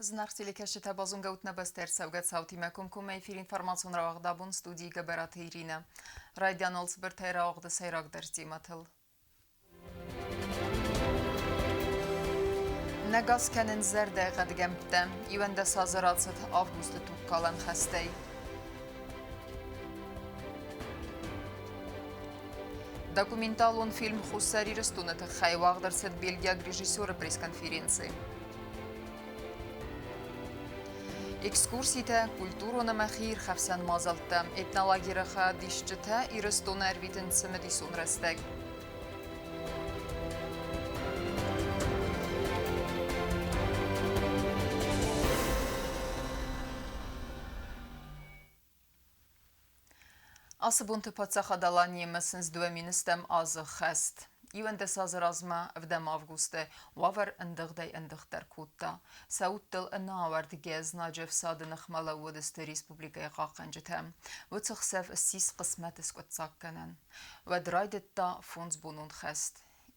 Зынаргъ телекӕсджытӕ, базонгӕ ут нӕ бӕстӕ ӕрцӕугӕ цаутимӕ комкоммӕ эфир информацион рауагъд абон студийы Гӕбӕраты Иринӕ. Райдиан алцыбыртӕй рауагъды сӕйрагдӕр темӕтыл. Нӕ газ кӕнын зӕрдӕйы хъӕдгӕмттӕ. 11 азы рацыд августы тугкалӕн хӕстӕй. Документалон фильм Хуссар Ирыстоны тыххӕй уагъд ӕрцыд бельгиаг режиссеры пресс-конференци. Экскурситӕ, культурон ӕмӕ хиирхӕфсӕн мадзӕлттӕ, этнолагеры хайадисджытӕ Ирыстоны ӕрвитынц цымыдисон рӕстӕг. Ацы бонты паддзахад Аланийы сындз дыууӕ миныстӕм азы хӕст. 11 азы размӕ, ӕвдӕм августы, уавӕр ӕндыгъдӕй ӕндыгъддӕр кодта. Сӕ удтыл ӕнӕауӕрдгӕ знаджы ӕфсады ныхмӕ лӕууыдысты республикӕйы хъахъхъӕнджытӕ. Уыцы хсӕв ссис хъысмӕты скъуыддзаггӕнӕн. Уӕд райдыдта фондзбонон хӕст.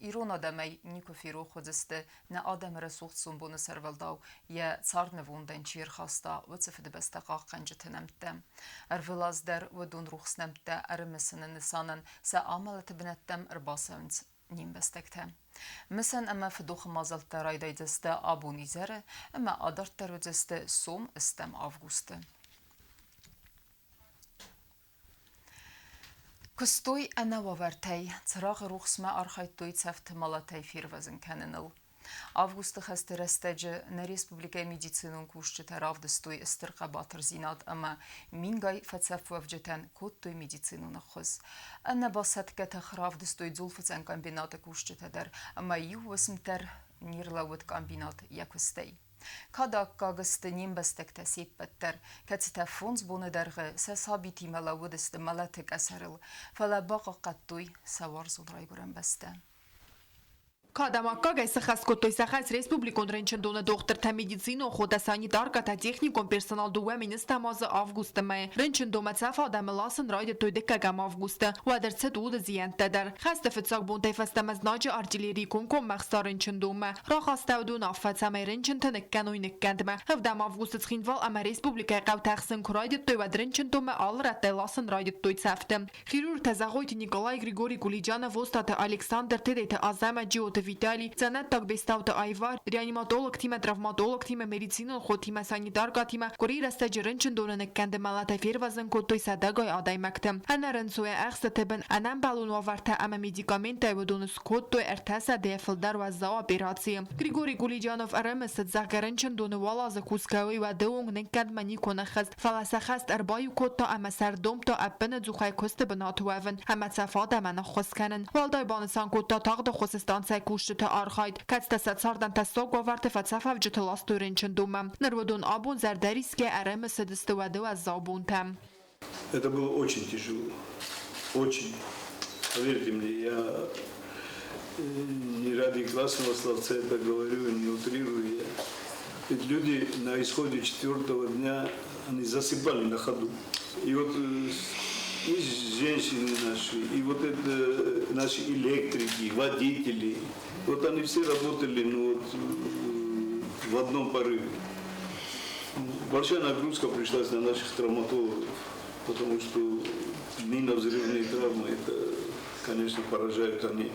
Ирон адӕмӕй никуы ферох уыдзысты, нӕ адӕмы рӕсугъд сомбоны сӕрвӕлтау йӕ царднывондӕн чи ӕрхаста, уыцы фыдыбӕстӕ хъахъхъӕнджыты нӕмттӕ. Ӕрвылаз дӕр уыдон рухс нӕмттӕ ӕрымысыны нысанӕн сӕ амӕлӕты бынӕттӕм ӕрбацӕуынц не мбӕстӕгтӕ. Мысӕн ӕмӕ фыдохы мадзӕлттӕ райдайдзысты абон изӕры ӕмӕ адарддӕр уыдзысты сом ӕстӕм августы. Куыстой ӕнӕуавӕртӕй, цырагъы рухсмӕ архайдтой цӕфты мӕлӕтӕй фервӕзын кӕныныл. Августы хӕсты рӕстӕджы нӕ республикӕйы медицинон кусджытӕ равдыстой стыр хъӕбатырдзинад ӕмӕ мингай фӕцӕфуӕвджытӕн кодтой медицинон ӕххуыс. Ӕнӕбасӕтгӕ тых равдыстой дзулфыцӕн комбинаты кусджытӕ дӕр ӕмӕ иу уысм дӕр не рлӕууыд комбинат йӕ куыстӕй. Кӕд аккаг сты не мбӕстӕгтӕ се ппӕт дӕр, кӕцытӕ фондз боны дӕргъы сӕ сабитимӕ лӕууыдысты мӕлӕты къӕсӕрыл, фӕлӕ бахъахъхъӕдтой сӕ уарзон райгуырӕн бӕстӕ. Кӕдӕм аккагӕй сыххӕст кодтой сӕ хӕс республикон рынчындоны дохтыртӕ, медицинон хотӕ, санитаркӕтӕ, техникон персонал дыууӕ миныстӕм азы августы мӕйы. Рынчындонмӕ цӕф адӕмы ласын райдыдтой дыккӕгӕм августы. Уӕд ӕрцыд уды зиӕнттӕ дӕр. Хӕсты фыццаг бонтӕй фӕстӕмӕ знаджы артиллерийы комкоммӕ ӕхста рынчындонмӕ. Рахастӕуыд уынаффӕ, цӕмӕй рынчынты ныккӕной ныккӕндмӕ. Ӕвдӕм августы Цхинвал ӕмӕ республикӕйы хъӕутӕ ӕхсын куы райдыдтой, уӕд рынчындонмӕ алы рӕттӕй ласын райдыдтой цӕфты. Хирургтӕ Зӕгъойты Николай, Григорий Кулиджанов, Остъаты Александр, Тедеты Азӕмӕт, Джиоты Виталий, дзӕнӕттаг Бестауты Айвар, реаниматологтимӕ, травматологтимӕ, медицинон хотимӕ, санитаркӕтимӕ къуыри рӕстӕджы рынчындоны ныккӕнды мӕлӕтӕй фервӕзын кодтой сӕдӕгай адӕймӕгты. Ӕнӕрынцойӕ ӕхцаты бын ӕнӕмбӕлон уавӕртӕ ӕмӕ медикаменттӕй уыдоны скодтой ӕртӕсӕдӕйӕ фылдӕр уӕззау операцийы. Григорий Кулиджанов ӕрымысыд, зӕгъгӕ, рынчындоны уӕладзыг кусгӕ уый уӕды онг ныккӕндмӕ никуы ныххызт, фӕлӕ сӕ хӕст ӕрбаиу кодта ӕмӕ сӕ ӕрдомдта ӕппынӕдзухӕй куысты бынаты уӕвын ӕмӕ цӕф адӕмӕн ӕххуыс кӕнын. Уӕлдай банысан кодта тагъд ӕххуысы станцӕйы кусджыты архайд, кӕцытӕ сӕ цардӕн тӕссаг уавӕрты фӕцӕфӕвджыты ластой рынчындонмӕ. Ныр уыдон абон зӕрдӕрисгӕ ӕрымысыдысты уӕды уӕззау бонтӕ. Это было очень тяжело. Очень. Поверьте мне, я не ради классного словца это говорю, не утрирую я. Ведь люди на исходе четвертого дня, они засыпали на ходу. И вот и женщины наши, и вот это наши электрики, водители, вот они все работали, ну вот, в одном порыве. Большая нагрузка пришлась на наших травматологов, потому что минно-взрывные травмы, это, конечно, поражают они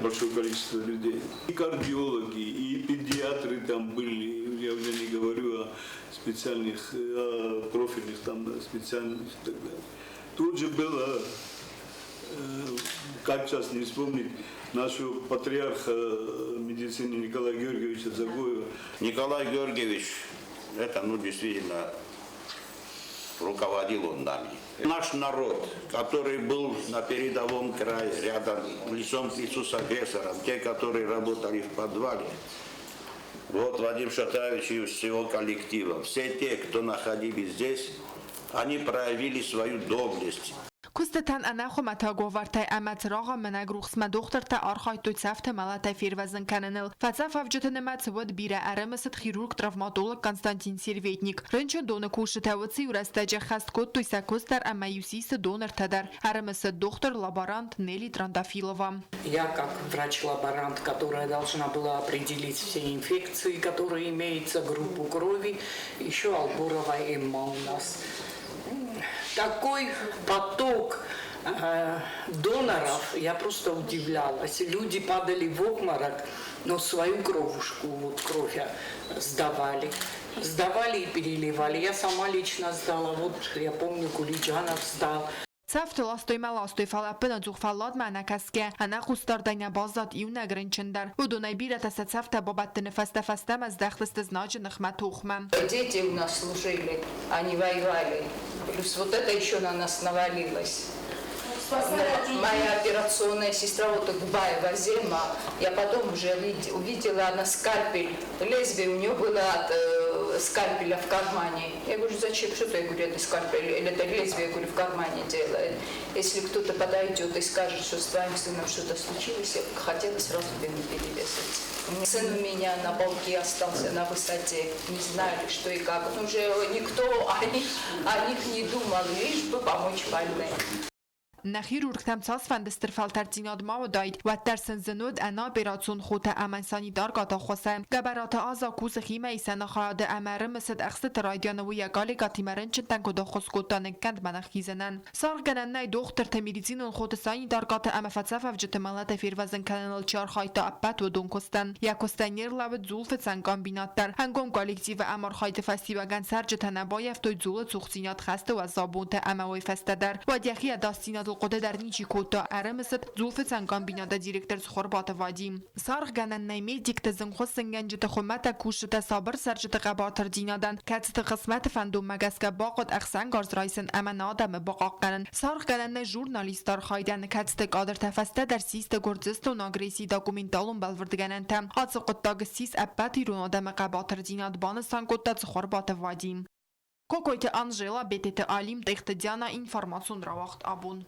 большое количество людей. И кардиологи, и педиатры там были, я уже не говорю о специальных, о профильных там специальных и так далее. Тут же было, как сейчас не вспомнить, нашего патриарха медицины Николая Георгиевича Загоева. Николай Георгиевич, это, ну, действительно, руководил он нами. Наш народ, который был на передовом крае, рядом, лицом к лицу с агрессором, те, которые работали в подвале, вот Вадим Шатаевич и всего коллектива, все те, кто находились здесь, они проявили свою доблесть. Куыстытӕн ӕнӕхуымӕтӕг уавӕртӕй ӕмӕ цырагъы мынӕг рухсмӕ дохтыртӕ архайдтой цӕфты мӕлӕтӕй фервӕзын кӕныныл. Фӕцӕфӕвджыты нымӕц уыд бирӕ, ӕрымысыд хирург-травматолог Константин Серветник. Рынчындоны кусджытӕ уыцы-иу рӕстӕджы ӕххӕст кодтой сӕ куыст дӕр ӕмӕ-иу систы донортӕ дӕр, ӕрымысыд дохтыр-лаборант Нелли Трандафилова. Я как врач-лаборант, которая должна была определить все инфекции, которые имеются, группу крови, еще Албурова Эмма у нас. Такой поток доноров, я просто удивлялась. Люди падали в обморок, но свою кровушку, вот кровь сдавали. Сдавали и переливали. Я сама лично сдала. Вот я помню, Кулиджанов сдал. Цӕфты ластой мӕ ластой, фӕлӕ ӕппынӕдзух фӕлладмӕ ӕнӕкӕсгӕ, ӕнӕхъусдардӕй нӕ баззад иунӕг рынчын дӕр. Уыдонӕй бирӕтӕ сӕ цӕфтӕ бабӕттыны фӕстӕ фӕстӕмӕ здӕхтысты знаджы ныхмӕ тохмӕ. Дети у нас служили, они воевали. Плюс вот это еще на нас навалилось. Моя операционная сестра, вот Губаева Зема, я потом уже увидела на скальпель, лезвие у нее было от скальпеля в кармане. Я говорю, зачем, что ты, я говорю, это скальпель, или это лезвие, я говорю, в кармане делает. Если кто-то подойдет и скажет, что с твоим сыном что-то случилось, я хотела сразу вену перерезать. Сын у меня на полке остался на высоте, не знали, что и как. Ну, уже никто о них не думал, лишь бы помочь больным. Нӕ хирургтӕм цасфӕнды стыр фӕлтӕрддзинад ма уыдаид, уӕддӕр сын зын уыд ӕнӕ операцион хотӕ ӕмӕ санитаркӕты ӕххуысӕй. Гӕбӕраты Аза кусы химӕисӕны хайады ӕмӕ ӕрымысыд ӕхстыты райдианы уый йӕ коллегӕтимӕ рынчынтӕн куыд ӕххуыс кодта ныккӕндмӕ ныххизынӕн. Саргъгӕнӕн нӕй дохтырты, медицинон хоты, санитаркӕты ӕмӕ фӕцӕфӕвджыты мӕлӕтӕй фервӕзын кӕныныл чи архайдта, ӕппӕт уыдон куыстӕн. Йӕ куыстӕй не рлӕууыд дзулфыцӕн комбинат дӕр. Ӕнгом коллективы ӕмархайды фӕстиуӕгӕн цӕрджытӕ нӕ баййӕфтой дзулы цухдзинад хӕсты уӕззау бонтӕ ӕмӕ уый фӕстӕ дӕр. Уӕд йӕхи ӕдасдзинадыл хъуыды дӕр ничи кодта, ӕрымысыд дзулфыцӕн комбинаты директор Цхуырбаты Вадим. Саргъгӕнӕн нӕй медикты, зынгхуыссынгӕнджыты, хуымӕтӕг кусджытӕ, сабыр цӕрджыты хъӕбатырдзинадӕн, кӕцыты хъысмӕты фӕндонмӕ гӕсгӕ бахъуыд ӕхсӕнгарз райсын ӕмӕ нӕ адӕмы бахъахъхъӕнын. Саргъгӕнӕн нӕй журналистты архайдӕн, кӕцыты кадртӕ фӕстӕдӕр систы Гуырдзыстоны агрессийы документалон бӕлвырдгӕнӕнтӕ. Ацы хъуыддаг ссис ӕппӕт ирон адӕмы хъӕбатырдзинад, банысан кодта Цхуырбаты Вадим. Кокойты Анжела, Бететы Алим, Тъехты Диана, информацион рауагъд абон.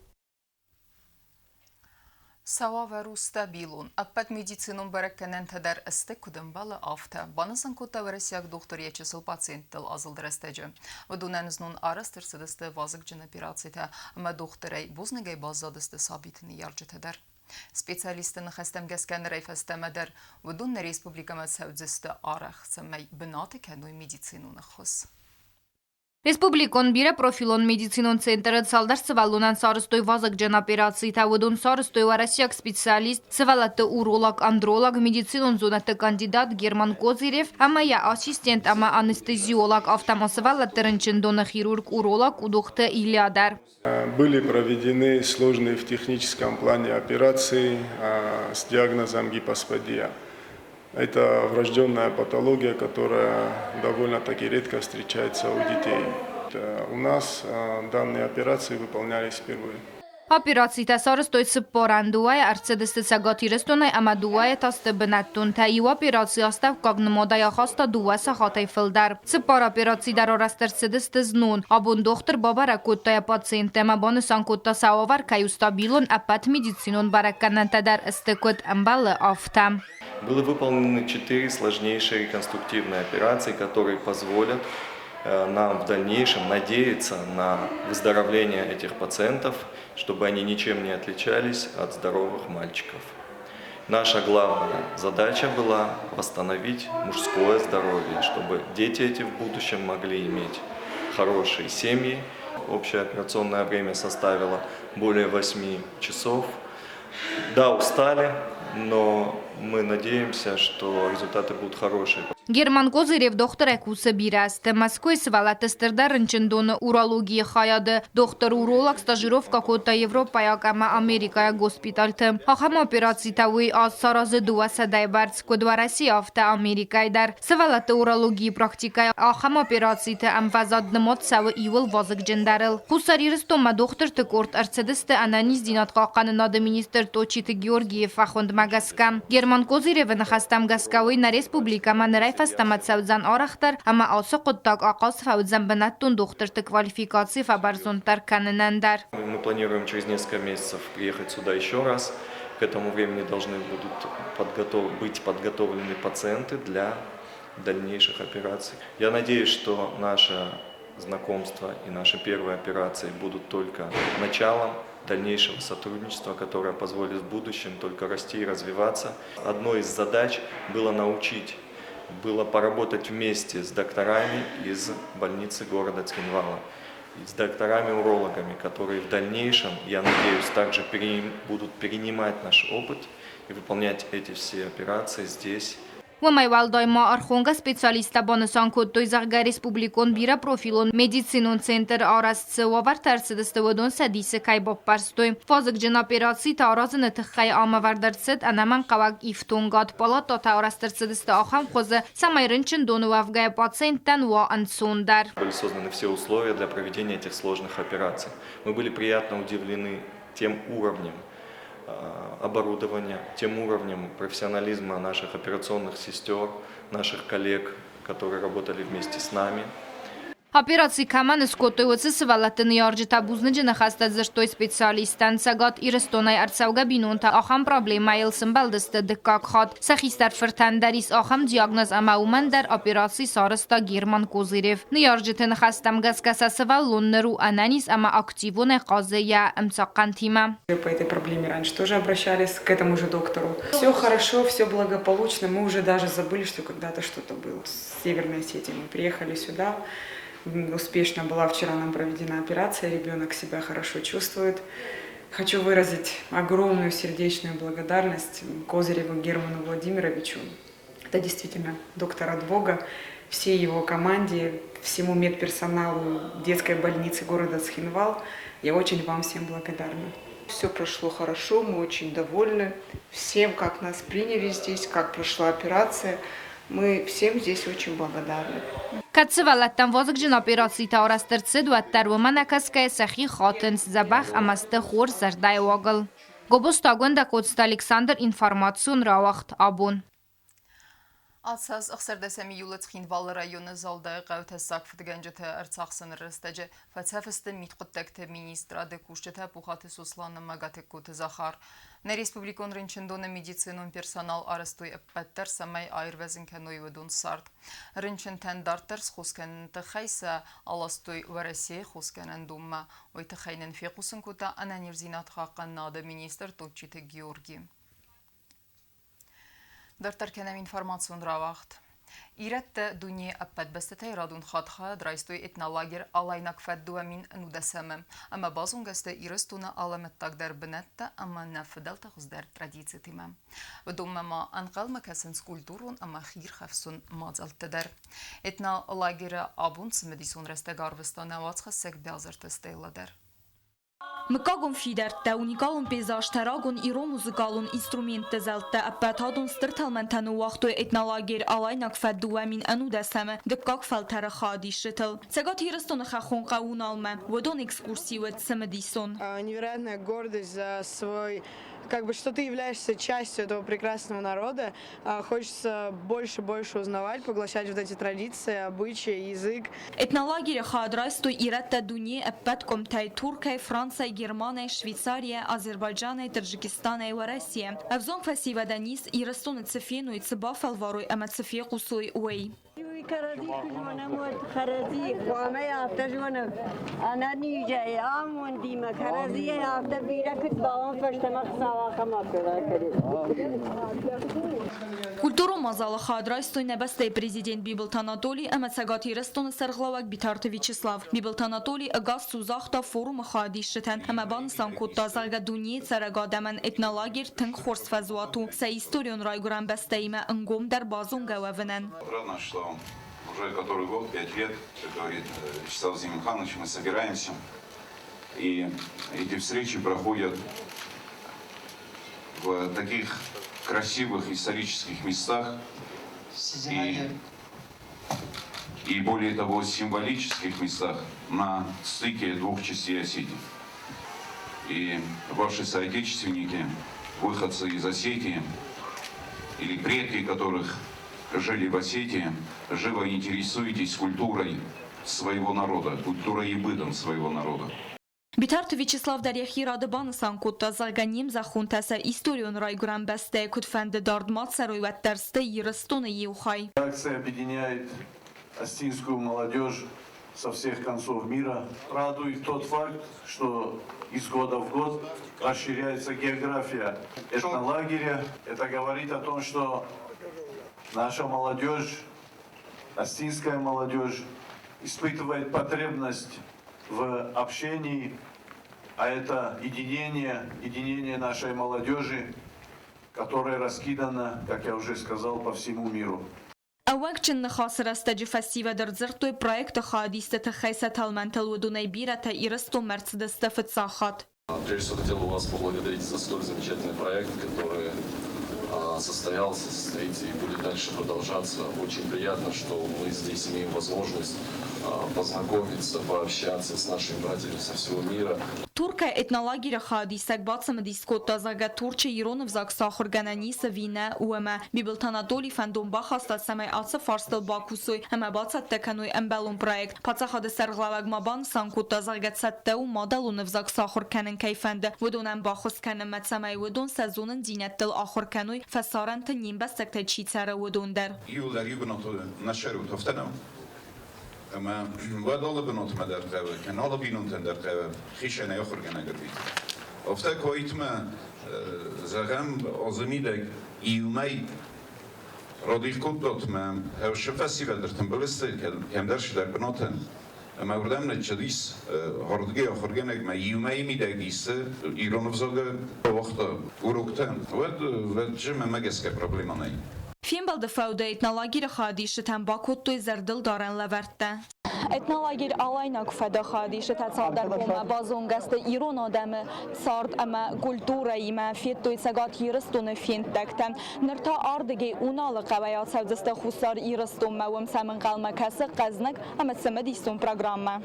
Сӕ уавӕр у стабилон. Ӕппӕт медицинон бӕрӕггӕнӕнтӕ дӕр сты, куыд ӕмбӕлы, афтӕ, банысан кодта уӕрӕсейаг дохтыр йӕ чысыл пациенттыл азылд рӕстӕджы. Уыдонӕн знон арӕзт ӕрцыдысты вазыгджын операцитӕ ӕмӕ дохтырӕй бузныгӕй баззадысты сабиты ныййарджытӕ дӕр. Специалистты ныхӕстӕм гӕсгӕ нырӕй фӕстӕмӕ дӕр уыдон нӕ республикӕмӕ цӕудзысты арӕх, цӕмӕй бынаты кӕной медицинон ӕххуыс. Республикон бирӕпрофилон медицинон центры цалдӕр сывӕллонӕн сарӕзтой вазыгджын операцитӕ. Уыдон сарӕзтой уӕрӕсейаг специалист, сывӕллӕтты уролог-андролог, медицинон зонӕдты кандидат Герман Козырев ӕмӕ йӕ ассистент ӕмӕ анестезиолог, афтӕ ма сывӕллӕтты рынчындоны хирург-уролог Къудухты Илья дӕр. Были проведены сложные в техническом плане операции с диагнозом гипоспадия. Это врожденная патология, которая довольно-таки редко встречается у детей. У нас данные операции выполнялись впервые. Операцитӕ сарӕзтой цыппорӕн, дыууӕйӕ ӕрцыдысты Цӕгат Ирыстонӕй ӕмӕ дыууӕйӕ та сты бынӕттонтӕ. Иу операци астӕуккаг нымадӕй ахаста дыууӕ сахатӕй фылдӕр. Цыппар операци дӕр арӕзт ӕрцыдысты знон. Абон дохтыр бабӕрӕг кодта йӕ пациентты ӕмӕ банысан кодта, сӕ уавӕр кӕй у стабилон, ӕппӕт медицинон бӕрӕггӕнӕнтӕ дӕр сты куыд ӕмбӕлы, афтӕ. Было выполнены четыре сложнейшие реконструктивные операции, которые позволят нам в дальнейшем надеяться на выздоровление этих пациентов, чтобы они ничем не отличались от здоровых мальчиков. Наша главная задача была восстановить мужское здоровье, чтобы дети эти в будущем могли иметь хорошие семьи. Общее операционное время составило более 8 часов. Да, устали, но мы надеемся, что результаты будут хорошие. Герман Козырев дохтырӕй кусы бирӕ азты. Мӕскуыйы сывӕллӕтты стырдӕр рынчындоны урологийы хайады дохтыр-уролог стажировкӕ кодта европӕйаг ӕмӕ америкӕйаг госпиталты. Ахӕм операцитӕ уый аз саразы дыууӕсӕдӕйы бӕрц, куыд Уӕрӕсейы, афтӕ Америкӕйы дӕр. Сывӕллӕтты урологийы практикӕйы ахӕм операциты ӕмвӕзад нымад цӕуы иууыл вазыгджындӕрыл. Хуссар Ирыстонмӕ дохтырты къорд ӕрцыдысты ӕнӕниздзинад хъахъхъӕнынады министр Тотчиты Георгийы фӕхуындмӕ гӕсгӕ. Герман Козыревы ныхӕстӕм гӕсгӕ уый нӕ республикӕмӕ нырӕй фӕстӕмӕ цӕудзӕн арӕхдӕр ӕмӕ ацы хъуыддаг ахъаз фӕуыдзӕн бынӕттон дохтырты квалификаци фӕбӕрзонддӕр кӕнынӕн дӕр. Мы планируем через несколько месяцев приехать сюда еще раз. К этому времени должны будут быть подготовлены пациенты для дальнейших операций. Я надеюсь, что наше знакомство и наши первые операции будут только началом дальнейшего сотрудничества, которое позволит в будущем только расти и развиваться. Одной из задач было научить, было поработать вместе с докторами из больницы города Цхинвала, с докторами-урологами, которые в дальнейшем, я надеюсь, также будут перенимать наш опыт и выполнять эти все операции здесь. Уымӕй уӕлдай ма ӕрхонгӕ специалисттӕ банысан кодтой, зӕгъгӕ, республикон бирӕпрофилон медицинон центр арӕзт цы уавӕртӕ ӕрцыдысты, уыдон сӕ дисы кӕй баппӕрстой. Вазыгджын операцитӕ аразыны тыххӕй ам ӕвӕрд ӕрцыд ӕнӕмӕнгхъӕуӕг ифтонгад. Палатӕтӕ арӕзт ӕрцыдысты ахӕм хуызы, цӕмӕй рынчындоны уӕвгӕйӕ пациенттӕн уа ӕнцондӕр. Были созданы все условия для проведения этих сложных операций. Мы были приятно удивлены тем уровнем оборудования, тем уровнем профессионализма наших операционных сестер, наших коллег, которые работали вместе с нами. Операци кӕмӕн скодтой, уыцы сывӕллӕтты ныййарджытӕ бузныджы ныхӕстӕ дзырдтой специалисттӕн. Цӕгат Ирыстонӕй ӕрцӕугӕ бинонтӕ ахӕм проблемӕйыл сымбӕлдысты дыккаг хатт. Сӕ хистӕр фыртӕн дӕр ис ахӕм диагноз ӕмӕ уымӕн дӕр операци сарӕзта Герман Козырев. Ныййарджыты ныхӕстӕм гӕсгӕ сӕ сывӕллон ныр у ӕнӕниз ӕмӕ активонӕй хъазы йӕ ӕмцахъхъӕнтимӕ. По этой проблеме раньше тоже обращались к этому же доктору. Все хорошо, все благополучно. Мы уже даже забыли, что когда-то что-то было. С Северной Осетии мы приехали сюда. Успешно была вчера нам проведена операция, ребенок себя хорошо чувствует. Хочу выразить огромную сердечную благодарность Козыреву Герману Владимировичу. Это действительно доктор от Бога, всей его команде, всему медперсоналу детской больницы города Цхинвал. Я очень вам всем благодарна. Все прошло хорошо, мы очень довольны всем, как нас приняли здесь, как прошла операция. Мы всем здесь очень благодарны. Кӕд сывӕллӕттӕн вазыгджын операцитӕ арӕзт ӕрцыд, уӕддӕр уымӕ нӕ кӕсгӕйӕ сӕхи хатынц дзӕбӕх ӕмӕ сты хорз зӕрдӕйы уагыл. Гобозты Агуындӕ, Коцты Александр, информацион рауагъд абон. Ацы аз 16 июлы Цхинвалы районы Залдайы хъӕуы тӕссаг фыдгӕнджыты ӕрцахсыны рӕстӕджы фӕцӕф сты мидхъуыддӕгты министрады кусджытӕ Пухаты Сослан ӕмӕ Гатыгкоты Захар. Нӕ республикон рынчындоны медицинон персонал арӕзтой ӕппӕт дӕр, цӕмӕй аирвӕзын кӕной уыдон цард. Рынчынтӕн дарддӕр схос кӕныны тыххӕй сӕ аластой Уӕрӕсейы хосгӕнӕндонмӕ. Уый тыххӕй нын фехъусын кодта ӕнӕниздзинад хъахъхъӕнынады министр Тотчиты Георги. Дарддӕр кӕнӕм информацион рауагъд. Ирӕттӕ дунейы ӕппӕт бӕстӕтӕй радон хатт хайад райстой этнолагерь Алайнаг фӕд 2019-ӕмы ӕмӕ базонгӕ сты Ирыстоны алӕмӕттагдӕр бынӕттӕ ӕмӕ нӕ фыдӕлты хуыздӕр традицитимӕ. Уыдонмӕ ма ӕнхъӕлмӕ кӕсынц культурон ӕмӕ хиирхӕфсон мадзӕлттӕ дӕр. Этнолагеры абон цымыдисон рӕстӕг арвыста нӕ уацхӕссӕг Бязырты Стелла дӕр. Мыггагон фидӕрттӕ, уникалон пейзажтӕ, рагон ирон музыкалон инструментты зӕлттӕ ӕппӕтадон стыр тӕлмӕнтӕ ныууагътой этнолагерь Алайнаг фӕд 2019-ӕмы дыккаг фӕлтӕры хайадисджытыл. Цӕгат Ирыстоны хӕххон хъӕу Уыналмӕ уыдон экскурси уыд цымыдисон. Невероятная гордость за свой, как бы, что ты являешься частью этого прекрасного народа. Хочется больше и больше узнавать, поглощать вот эти традиции, обычаи, язык. Этнолагеры хайад райстой ирӕттӕ дунейы ӕппӕт къуымтӕй Туркӕй, Францӕй, Германӕй, Швейцарийӕ, Азербайджанӕй, Таджикистанӕй, Уӕрӕсейӕ. Ӕвзонг фӕсивӕдӕн ис Ирыстоны цы феной, цы бафӕлварой ӕмӕ цы фехъусой, уый. Хъуамӕ афтӕ зонӕм, ӕнӕнизӕй, амондимӕ, кӕрӕдзийӕ афтӕ бирӕ куыд бауӕм, фӕстӕмӕ Хуыцау ахӕм афтӕ ракӕнӕд. Культурон мадзалы хайад райстой нӕ бӕстӕйы президент Бибылты Анатоли ӕмӕ Цӕгат Ирыстоны сӕргълӕууӕг Битарты Вячеслав. Бибылты Анатоли ӕгас цу загъта форумы хайадисджытӕн ӕмӕ банысан кодта, зӕгъгӕ, дунейы цӕрӕг адӕмӕн этнолагерь тынг хорз фӕзуат у сӕ историон райгуырӕн бӕстӕимӕ ӕнгомдӕр базонгӕ уӕвынӕн. Отрадно, что уже который год, 5 лет, как говорит Вячеслав Зимиханович, мы собираемся. И эти встречи проходят в таких красивых исторических местах и более того, символических местах на стыке двух частей Осетии. И ваши соотечественники, выходцы из Осетии, или предки которых жили в Осетии, живо интересуетесь культурой своего народа, культурой и бытом своего народа. Битарты Вячеслав дӕр йӕхи рады банысан кодта, зӕгъгӕ, не мзӕххонтӕ сӕ историон райгуырӕн бӕстӕйы куыдфӕнды дард ма цӕрой, уӕддӕр сты Ирыстоны иу хай. Акция объединяет остинскую молодежь со всех концов мира. Радует тот факт, что из года в год расширяется география этнолагеря. Это говорит о том, что наша молодежь, остинская молодежь, испытывает потребность в общении, а это единение, единение нашей молодежи, которая раскидана, как я уже сказал, по всему миру. Ӕууӕнкджын ныхасы рӕстӕджы фӕсивӕд ӕрдзырдтой проекты хайадисты тыххӕй сӕ тӕлмӕнтыл уыдонӕй бирӕтӕ Ирыстонмӕ ӕрцыдысты фыццаг хатт. Прежде всего хотел бы вас поблагодарить за столь замечательный проект, который состоялся, состоится и будет дальше продолжаться. Очень приятно, что мы здесь имеем возможность познакомиться, пообщаться с нашими братьями со всего мира. Туркӕй этнолагеры хайадисӕг бацымыдис кодта, зӕгъгӕ, Турчы ирон ӕвзаг сахуыргӕнӕн ис ӕви нӕ, уымӕ. Бибылты Анатолий фӕндон бахаста, цӕмӕй ацы фарстыл бакусой ӕмӕ бацӕттӕ кӕной ӕмбӕлон проект. Паддзахады сӕргълӕууӕг ма банысан кодта, зӕгъгӕ, цӕттӕ у мадӕлон ӕвзаг сахуыр кӕнын кӕй фӕнды, уыдонӕн баххуыс кӕнынмӕ, цӕмӕй уыдон сӕ зонындзинӕдтыл ахуыр кӕной, фӕсарӕнты не мбӕстӕгтӕй чи цӕры, уыдон дӕр. Иууылдӕр иу бынаты нӕ сӕрут, афтӕ нӕу? Ӕмӕ уӕд алы бынатмӕ дӕр хъӕуы, кӕнӕ алы бинонтӕн дӕр хъӕуы хицӕнӕй ахуыргӕнӕг ӕрвитын. Афтӕ куы зӕгъӕм, азы мидӕг иумӕ радих кодтат мӕ хӕрзы фӕсивӕд ӕртымбыл сты кӕмдӕр цыдӕр бынатӕн. Ӕмӕ уырдӕм ныццыдис ардыгӕй ахуыргӕнӕгмӕ иумӕйы мидӕг исы ирон ӕвзагы уагъта уроктӕ. Уӕд уӕд мӕнмӕ гӕсгӕ проблемӕ нӕй. Фембӕлды фӕудӕй этнолагеры хайадисджытӕн бакодтой зӕрдылдарӕн лӕвӕрттӕ. Этнолагерь Алайнаг фӕды хайадисджытӕ цалдӕр бонмӕ базонгӕ сты ирон адӕмы цард ӕмӕ культурӕимӕ, федтой Цӕгат Ирыстоны фенддӕгтӕ. Ныр та ардыгӕй Уналы хъӕуӕй ацӕудзысты Хуссар Ирыстонмӕ, уым сӕм ӕнхъӕлмӕ кӕсы хъӕзныг ӕмӕ цымыдисон программӕ.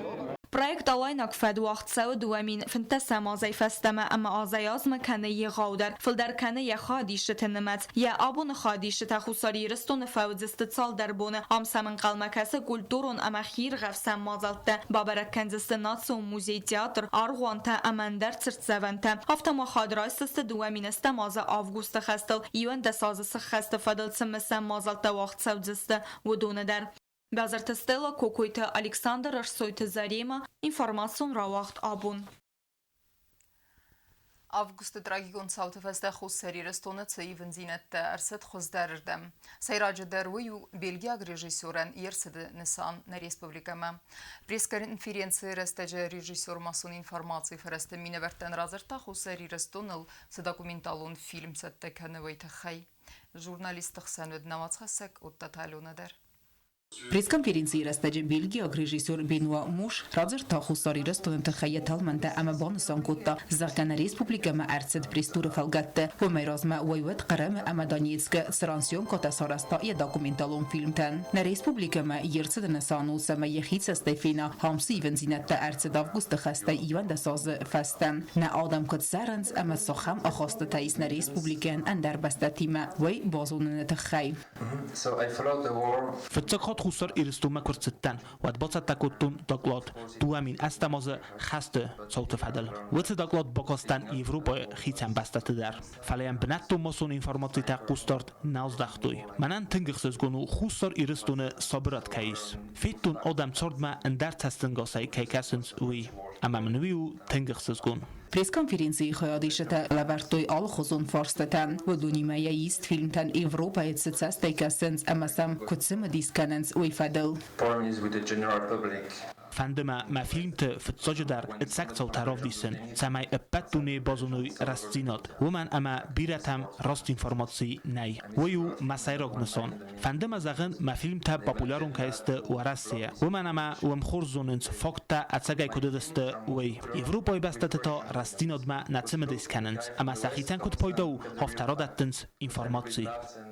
Проект Алайнаг фӕд уагъд цӕуы 2015 азӕй фӕстӕмӕ ӕмӕ азӕй-азмӕ кӕны егъаудӕр, фылдӕр кӕны йӕ хайадисджыты нымӕц. Йӕ абоны хайадисджытӕ Хуссар Ирыстоны фӕуыдзысты цалдӕр боны. Ам сӕм ӕнхъӕлмӕ кӕсы культурон ӕмӕ хиирхӕфсӕн мадзӕлттӕ, бабӕрӕг кӕндзысты национ музей, театр, аргъуантӕ ӕмӕ ӕндӕр цыртдзӕвӕнтӕ. Афтӕ ма хайад райсдзысты 2010 азы августы хӕстыл 11 азы сыххӕсты фӕдыл цы мысӕн мадзӕлттӕ уагъд цӕудзысты, уыдоны дӕр. Базарты Стелла, Кокойты Александр, Ӕрсойты Зарема, информацион рауагъд абон. Августы трагикон цауты фӕстӕ Хуссар Ирыстоны цы ивындзинӕдтӕ ӕрцыд хуыздӕрырдӕм. Сӕйраджыдӕр уый у бельгиаг режиссерӕн йе рцыды нысан нӕ республикӕмӕ. Пресс-конференцийы рӕстӕджы режиссер массон информацийы фӕрӕзты минӕвӕрттӕн радзырдта Хуссар Ирыстоныл цы документалон фильм цӕттӕ кӕны, уый тыххӕй. Журналистты хсӕн уыд нӕ уацхӕссӕг Оттаты Аленӕ дӕр. Пресс-конференцийы рӕстӕджы бельгиаг режиссер Бенуа Муш радзырдта Хуссар Ирыстоны тыххӕй йӕ тӕлмӕнтӕ ӕмӕ банысан кодта, зӕгъгӕ, нӕ республикӕмӕ ӕрцыд пресс-туры фӕлгӕтты. Уымӕй размӕ уӕйуӕд Хъырымы ӕмӕ Донецкы, цыран съемкӕтӕ сарӕзта йӕ документалон фильмтӕн. Нӕ республикӕмӕ йе рцыды нысан у, цӕмӕй йӕхи цӕстӕй фена, ам цы ивындзинӕдтӕ ӕрцыд августы хӕстӕй 11 азы фӕстӕ. Нӕ адӕм куыд цӕрынц ӕмӕ цахӕм ахастытӕ ис нӕ республикӕйӕн ӕндӕр бӕстӕтимӕ, уый базоныны тыххӕй. Фыццаг хатт Хуссар Ирыстонмӕ куы рцыдтӕн, уӕд бацӕттӕ кодтон доклад 2008 азы хӕсты цауты фӕдыл. Уыцы доклад бакастӕн Европӕйы хицӕн бӕстӕты дӕр. Фӕлӕ йӕм бынӕттон массон информацитӕ хъусдард нал здӕхтой. Мӕнӕн тынг ӕхсызгон у Хуссар Ирыстоны сабырад кӕй ис. Федтон адӕм цардмӕ ӕндӕр цӕстӕнгасӕй кӕй кӕсынц, уый. Ӕмӕ мын уый у тынг ӕхсызгон. Пресс-конференцийы хайадисджытӕ лӕвӕрдтой алыхуызон фарстытӕ. Уыдонимӕ йӕ ист фильмтӕн Европӕйы цы цӕстӕй кӕсынц ӕмӕ сӕм куыд цымыдис кӕнынц, уый фӕдыл. Фӕнды мӕ мӕ фильмты фыццаджыдӕр ӕцӕг цаутӕ равдисын, цӕмӕй ӕппӕт дунейы базоной рӕстдзинад, уымӕн ӕмӕ бирӕтӕм раст информаци нӕй. Уый у мӕ сӕйраг нысан. Фӕнды мӕ зӕгъын, мӕ фильмтӕ популярон кӕй сты Уӕрӕсейы, уымӕн ӕмӕ уым хорз зонынц, факттӕ ӕцӕгӕй куыд уыдысты, уый. Европӕйы бӕстӕты та рӕстдзинадмӕ нӕ цымыдис кӕнынц ӕмӕ сӕхицӕн куыд пайда у, афтӕ радӕттынц информаци.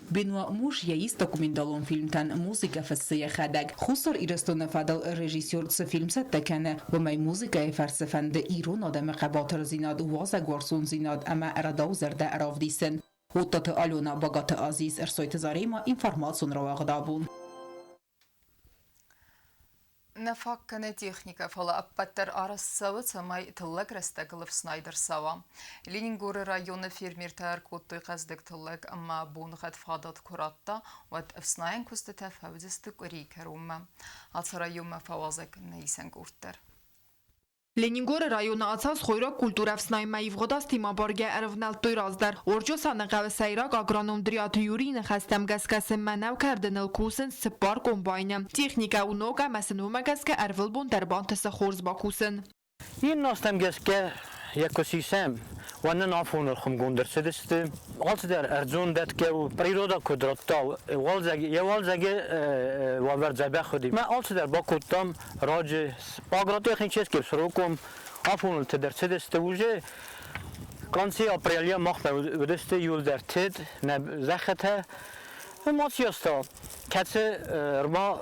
Бенуа Муж йӕ ист документалон фильмтӕн музыкӕ фыссы йӕхӕдӕг. Хуссар Ирыстоны фӕдыл режиссер цы фильм цӕттӕ кӕны, уымӕй музыкӕйы фӕрцы фӕнды ирон адӕмы хъӕбатырдзинад, уазӕгуарзондзинад ӕмӕ рӕдаузӕрдӕ равдисын. Оттаты Алена, Багаты Азиз, Ӕрсойты Заремӕ, информацион рауагъд абон. Нӕ фаг кӕны техникӕ, фӕлӕ ӕппӕт дӕр арӕзт цӕуы, цӕмӕй тыллӕг рӕстӕгыл ӕфснайд ӕрцӕуа. Ленингоры районы фермертӕ ӕркодтой хъӕздыг тыллӕг ӕмӕ боныгъӕд фадат куы радта, уӕд ӕфснайӕн куыстытӕ фӕуыдзысты къуырийы кӕронмӕ. Ацы районмӕ фӕуазӕг нӕ исӕн къорд дӕр. Ленингоры районы ацаз хойраг культурӕ ӕфснайынмӕ ивгъуыд азтимӕ баргӕ ӕрывнӕлдтой раздӕр. Орчъосаны хъӕуы сӕйраг агроном Дриаты Юрийы ныхӕстӕм гӕсгӕ сын мӕнӕу кӕрдыныл кусынц цыппар комбайны. Техникӕ у ног ӕмӕ сын уымӕ гӕсгӕ ӕрвылбон дӕр бантысы хорз бакусын. Иннӕстӕм гӕсгӕ йӕ куы сисӕм, уӕд нын афоныл хуымгонд ӕрцыдысты. Алцыдӕр ӕрдзон дӕтгӕ у, природа куыд радта, уалдзӕг, йӕ уалдзӕджы уавӕр дзӕбӕх уыди. Мӕ алцыдӕр бакодтам раджы агротехнический сроком афоныл тыд ӕрцыдысты уже конце апреля махмӕ уыдысты иуылдӕр тыд, нӕ зӕххытӕ. Мацъяста, кӕцы ӕрма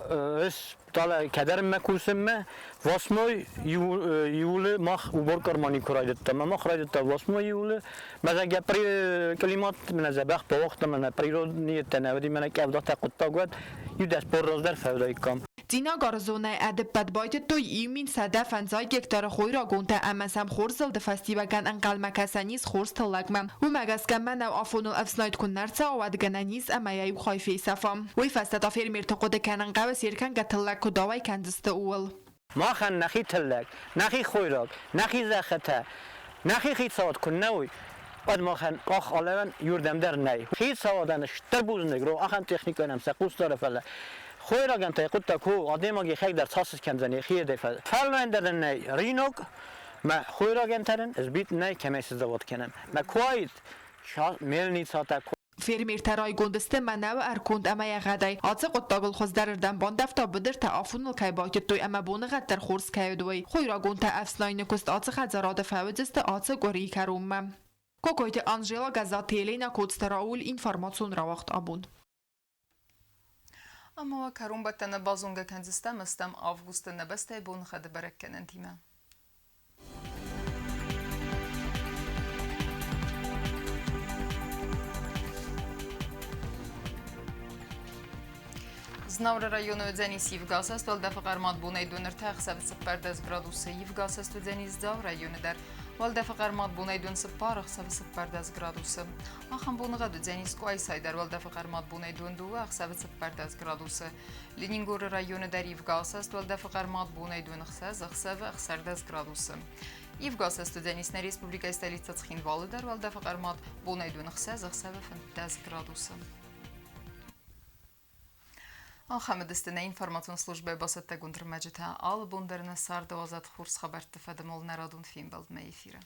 ис талӕ кӕдӕрмӕ кусынмӕ, восьмой июлы мах уборка ӕрмани куы райдыдтам. Мах райдыдта восьмой июлы. Мӕ климат мӕнӕ дзӕбӕх бауагъта, мӕнӕ природный нӕ уыди, мӕнӕ къӕвдатӕ хъуыддаг уӕд, иу дӕс бон раздӕр фӕуыдаиккам. Цъинагары зонӕйы ӕдыппӕт байтыдтой 1150 гектары хойрагонтӕ ӕмӕ сӕм хорз зылды фӕстиуӕгӕн ӕнхъӕлмӕ кӕсӕн ис хорз тыллӕгмӕ. Уымӕ гӕсгӕ мӕнӕу афоныл ӕфснайд куы нӕ рцӕуа, уӕд гӕнӕн ис ӕмӕ йӕ иу хай фесӕфа. Уый фӕстӕ та фермерты хъуыды кӕнын хъӕуы се ркӕнгӕ тыллӕг куыд ауӕй кӕндзысты, ууыл. Махӕн нӕхи тыллӕг, нӕхи хойраг, нӕхи зӕххытӕ, нӕхи хицауад куы нӕ уой, уӕд махӕн къах алӕвӕн иуырдӕм дӕр нӕй. Хицауадӕн стыр бузныг, ахӕм техникӕ нӕм сӕ хъус дары, фӕлӕ хойрагӕн та хъуыддаг у, адӕймаг йӕхӕдӕг дӕр цас скӕндзӕн йӕхи фӕллойӕн дӕр нӕй рынок, мӕ хойрагӕн тӕрын, ӕз нӕй, кӕмӕй сызавод кӕнӕм. Мӕ куы мельницатӕ. Фермертӕ райгонд сты мӕнӕуы ӕрконд ӕмӕ егъӕдӕй. Ацы хъуыддагыл хуыздӕрырдӕм бандӕвта быдыртӕ афоныл кӕй байтыдтой ӕмӕ боныгъӕд дӕр хорз кӕй уыд, уый. Хойрагонтӕ ӕфснайыны куыст ацы хӕдзарады фӕуыдзысты ацы къуырийы кӕронмӕ. Кокойты Анжела, Гӕззаты Елена, Коцты Рауль, информацион рауагъд абон. Ӕмӕ уӕ кӕронбӕттӕны базонгӕ кӕндзыстӕм ӕстӕм августы нӕ бӕстӕйы боныхъӕды бӕрӕггӕнӕнтимӕ. Знауыры районы уыдзӕнис ивгӕсӕст уӕлдӕфы хъӕрмад бонӕй дон 3 ӕхсӕвы 14 градусы, ивгӕсӕст уыдзӕнис Дзауы районы дӕр. Уӕлдӕфы хъӕрмад бонӕй дон 4 ӕхсӕвы 14 градусы. Ахӕм боныгъӕд уыдзӕнис Къуайсайы дӕр уӕлдӕфы хъӕрмад бонӕй дон 2 ӕхсӕвы 14 градусы. Ленингоры районы дӕр ивгӕсӕст уӕлдӕфы хъӕрмад бонӕй дон 6 ӕхсӕвы 16 градусы. Ивгӕсӕст уыдзӕнис нӕ республикӕйы столицӕ Цхинвалы дӕр уӕлдӕфы хъӕрмад бонӕй дон 6 ӕхсӕвы 15 градусы. Ахӕм уыдысты нӕ информацион службӕйы бацӕттӕгонд ӕрмӕджытӕ. Алы бон дӕр нӕ царды уадзӕд хорз хабӕртты фӕдыл нӕ радон фембӕлдмӕ эфиры.